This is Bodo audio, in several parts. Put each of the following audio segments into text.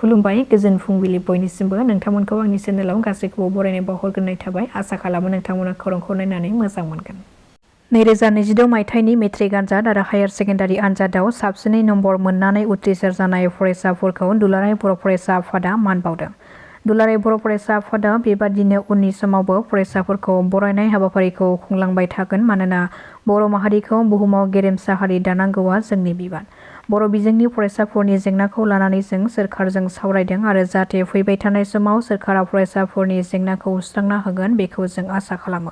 खुलुमबाय गोजोन फुंबिलि बयनिसिमबो नोंथांमोनखौ आंनि चेनेलाव गासैखौबो बरायनाय बावहरग्रोनाय थाबाय आसा खालामो नोंथांमोना खौरांखौ नायनानै मोजां मोनगोन 2026 मायथाइनि मेट्रिक आनजाद आरो हायार सेकेन्डारि आनजादाव साबसिनै नम्बर मोननानै उथ्रिसार जानाय फरायसाफोरखौ दुलाराय बर' फरायसा आफादा मान बावदों। दुलाराय बर' फरायसा आफादा बेबादिनो उननि समावबो फरायसाफोरखौ बरायनाय हाबाफारिखौ खुंलांबाय थागोन मानोना बर' माहारिखौ बुहुमाव गेरेमसा हारि दानांगौआ जोंनि बिबान। बर' बिजोंनि फरायसाफोरनि जेंनाखौ लानानै जों सोरखारजों सावरायदों आरो जाहाथे फैबाय थानाय समाव सोरखारा फरायसाफोरनि जेंनाखौ सुस्रांना होगोन बेखौ जों आसा खालामो।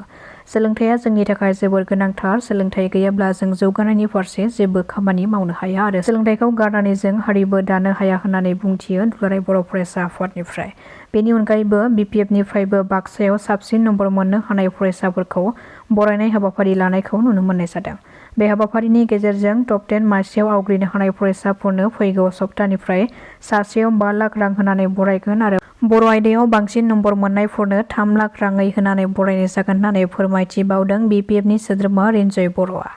सोलोंथाइया जोंनि थाखाय जोबोर गोनांथार। सोलोंथाइ गैयाब्ला जों जौगानायनि फारसे जेबो खामानि मावनो हाया आरो सोलोंथाइखौ गारनानै जों हारिबो दानो हाया होननानै बुंथियो दुलाराय बर' फरायसा आफादनिफ्राय। बेनि अनगायैबो BPFनिफ्रायबो बाक्सायाव साबसिन नम्बर मोननो हानाय फरायसाफोरखौ बरायनाय हाबाफारि लानायखौ नुनो मोननाय जादों। बे हाबाफारिनि गेजेरजों टप 10 मासियाव आवग्रिनो हानाय फरायसाफोरनो फैगौ सप्तानिफ्राय सासेयाव 5 लाख रां होनानै बरायगोन आरो बर' आयदायाव बांसिन नम्बर मोननायफोरनो 3 लाख राङै होनानै बरायनाय जागोन होननानै फोरमायथि बावदों BPFनि सोद्रोमा रिन्जय बर'आ।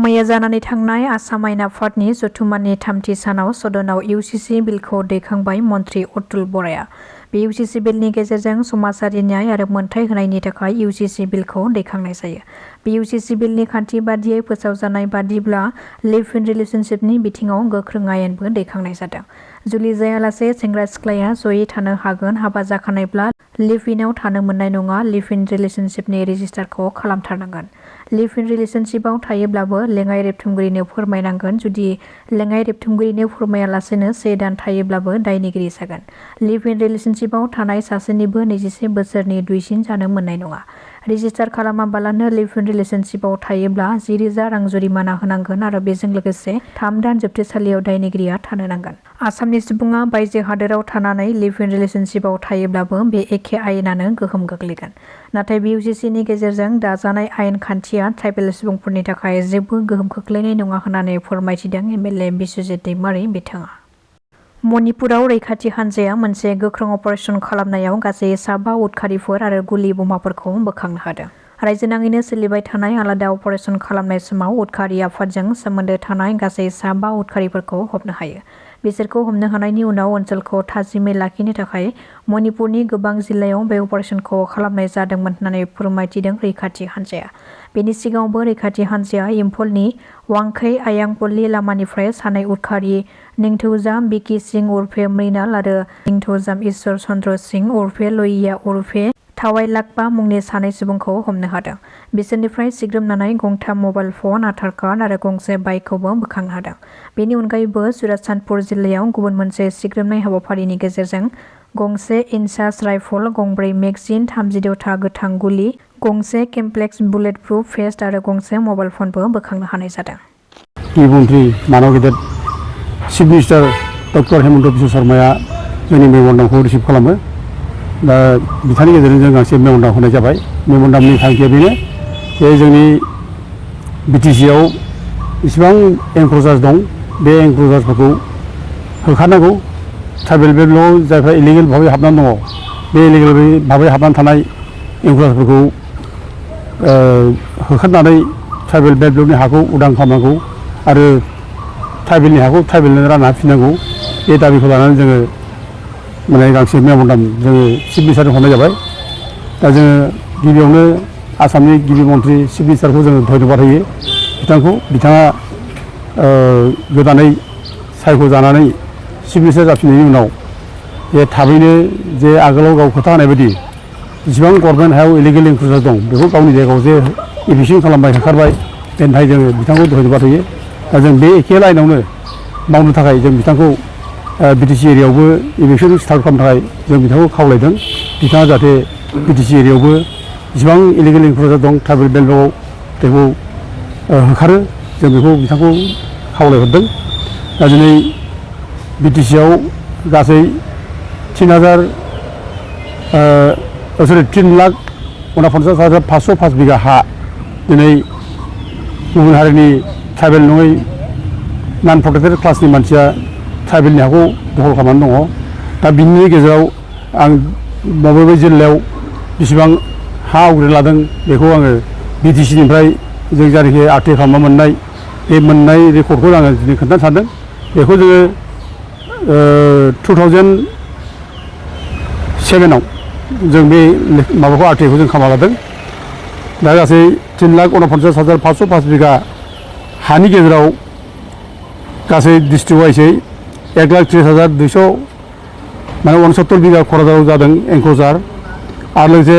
मैया जानानै थांनाय आसाम आयेन आफादनि जथुम्मानि 3थि सानाव सदनाव UCC बिलखौ दैखांबाय मन्त्रि अतुल बराया। बे UCC बिलनि गेजेरजों समाजारि न्याय आरो मोनथाय होनायनि थाखाय UCC बिलखौ दैखांनाय जायो। बे UCC बिलनि खान्थि बादियै फोसावजानाय बादिब्ला लिभ इन रिलेशनशिपनि बिथिङाव गोख्रों आयेनबो दैखांनाय जादों। जुलि जायालासे सेंग्रा सिख्लाया जयै थानो हागोन। हाबा जाखानायब्ला लिभ इनआव थानो मोननाय नङा। Live in रिलेशनशिपनि रेजिस्टारखौ खालामथारनांगोन। लिभ इन रिलेशनशिपआव थायोब्लाबो लेङाइ रेबथुमगिरिनो फोरमायनांगोन। जुदि लेङाइ रेबथुमगिरिनो फोरमायालासेनो 1 दान थायोब्लाबो दायनिगिरि जागोन। लिभ इन रिलेशनशिपआव थानाय सासेनिबो 21 बोसोरनि दुइसिन जानो मोननाय नङा। रेजिस्टार खालामाबालानो लिभ इन रिलेशनशिपआव थायोब्ला 10,000 रां जुरिमाना होनांगोन आरो बेजों लोगोसे 3 दान जोबथेसालियाव दायनिगिरिया थानो नांगोन। आसामनि सुबुङा बायजो हादोराव थानानै लिभ इन रिलेशनशिपआव थायोब्लाबो बे एखे आयेनानो गोहोम गोग्लैगोन। नाथाय बे UCCनि गेजेरजों दाजानाय आयेन खान्थिया ट्राइबेल सुबुंफोरनि थाखाय जेबो गोहोम खोख्लैनाय नङा होननानै फोरमायथिदों MLA बिश्वजित दैमारि बिथाङा। मणिपुराव रैखाथि हान्जाया मोनसे गोख्रों अपारेसन खालामनायाव गासै 7 उदखारिफोर आरो गुलि बमाफोरखौ बोखांनो हादों। रायजो नाङैनो सोलिबाय थानाय आलादा अपारेसन खालामनाय समाव उदखारि आफादजों सोमोन्दो थानाय गासै 7 उदखारिफोरखौ हमनो हायो। बिसोरखौ हमनो हानायनि उनाव ओनसोलखौ थाजिमै लाखिनो थाखाय मणिपुरनि गोबां जिल्लायाव बे अपारेसनखौ खालामनाय जादोंमोन होननानै फोरमायथिदों रैखाथि हान्जाया। बेनि सिगाङावबो रैखाथि हान्जाया इम्फलनि वांखै आयांपल्ली लामानिफ्राय सानै उदखारि निंथौजाम बिकी सिंह उर्फे मृणाल आरो निंथौजाम ईश्वर चन्द्र सिंह उर्फे लहिया उर्फे थावाई लाकपा मुंनि सानै सुबुंखौ हमनो हादों। बिसोरनिफ्राय सिग्रोमनानै गंथाम मबाइल फन, आधार कार्ड आरो गंसे बाइकखौबो बोखांनो हादों। बेनि अनगायैबो चुराचान्दपुर जिल्लायाव गुबुन मोनसे सिग्रोमनाय हाबाफारिनि गेजेरजों गंसे इनसास राइफल, गंब्रै मेगजिन, 32 गोथां गुलि, गंसे केम्प्लेक्स बुलेट प्रुफ भेस्ट आरो गंसे मबाइल फनबो बोखांनो हानाय जादों। मन्त्रि मानव गेदेर chief minister doctor Hemanta Biswa शर्माया जोंनि मेम'रेन्डामखौ रिसिभ खालामो। दा बिथांनि गेजेरजों जों गांसे मेम'रेन्डाम होनाय जाबाय। मेम'रेन्डामनि थांखिया बेनो जे जोंनि BTCआव इसिबां एनक्ल'जार्स दं बे एनक्ल'जार्सफोरखौ होखारनांगौ। ट्राइबेल बेल्टआव जायफ्रा इलिगेल भाबै हाबनानै दङ बे इलिगेल भाबै हाबनानै थानाय एनक्ल'जार्सफोरखौ होखारनानै ट्राइबेल बेल्टनि हाखौ उदां खालामनांगौ आरो ट्राइबेलनि हाखौ ट्राइबेलनो रानना होफिननांगौ। बे दाबिखौ लानानै जोङो माने गांसे मेम'रेन्डाम जोङो चिफ मिनिस्टारनो हरनाय जाबाय। दा जोङो गिबियावनो आसामनि गिबि मन्त्रि चिफ मिनिस्टारखौ जोङो धन्यबाद होयो बिथांखौ। बिथाङा गोदानै सायख'जानानै चिफ मिनिस्टार जाफिननायनि उनाव जे थाबैनो जे आगोलाव गाव खोथा होनाय बायदि जेसेबां गभर्नमेन्ट हायाव इलिगेल एनक्ल'जार दं बेखौ गावनि जायगायाव जे इभिक्सन खालामबाय होखारबाय बेनि थाखाय जोङो बिथांखौ धन्यबाद होयो। दा जों बे एखे लाइनावनो मावनो थाखाय जों बिथांखौ BTC एरियायावबो इभिक्सन स्टार्ट खालामनो थाखाय जों बिथांखौ खावलायदों। बिथाङा जाहाथे BTC एरियायावबो जेसेबां इलिगेल एनक्ल'जार दं ट्राइबेल बेल्टआव बेखौ होखारो जों बेखौ बिथांखौ खावलायहरदों। दा दिनै BTCआव गासै 3,49,505 बिगा हा दिनै गुबुन हारिनि ट्राइबेल नङै नन प्रटेक्टेड क्लासनि मानसिया ट्राइबेलनि हाखौ दखल खालामनानै दङ। दा बिनि गेजेराव आं बबे जिल्लायाव बेसेबां हा आवग्रिना लादों बेखौ आङो BTCनिफ्राय जों जायनाखि आरटि खालामना मोननाय बे मोननाय रेकर्डखौ आङो दिनै खोन्थानो सानदों। बेखौ जोङो 2007 जों बे माबाखौ आर्टिखौ जों खालामना लादों। दा गासै 3,49,505 बिगा हानि गेजेराव गासै डिस्ट्रिक्ट वाइसै 1,30,200 माने 69 बिगा क'क्राझाराव जादों एंकजार आरो लोगोसे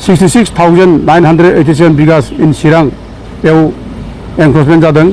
66,987 बिगास इन चिरां बेयाव एनक्रोचमेन्ट जादों।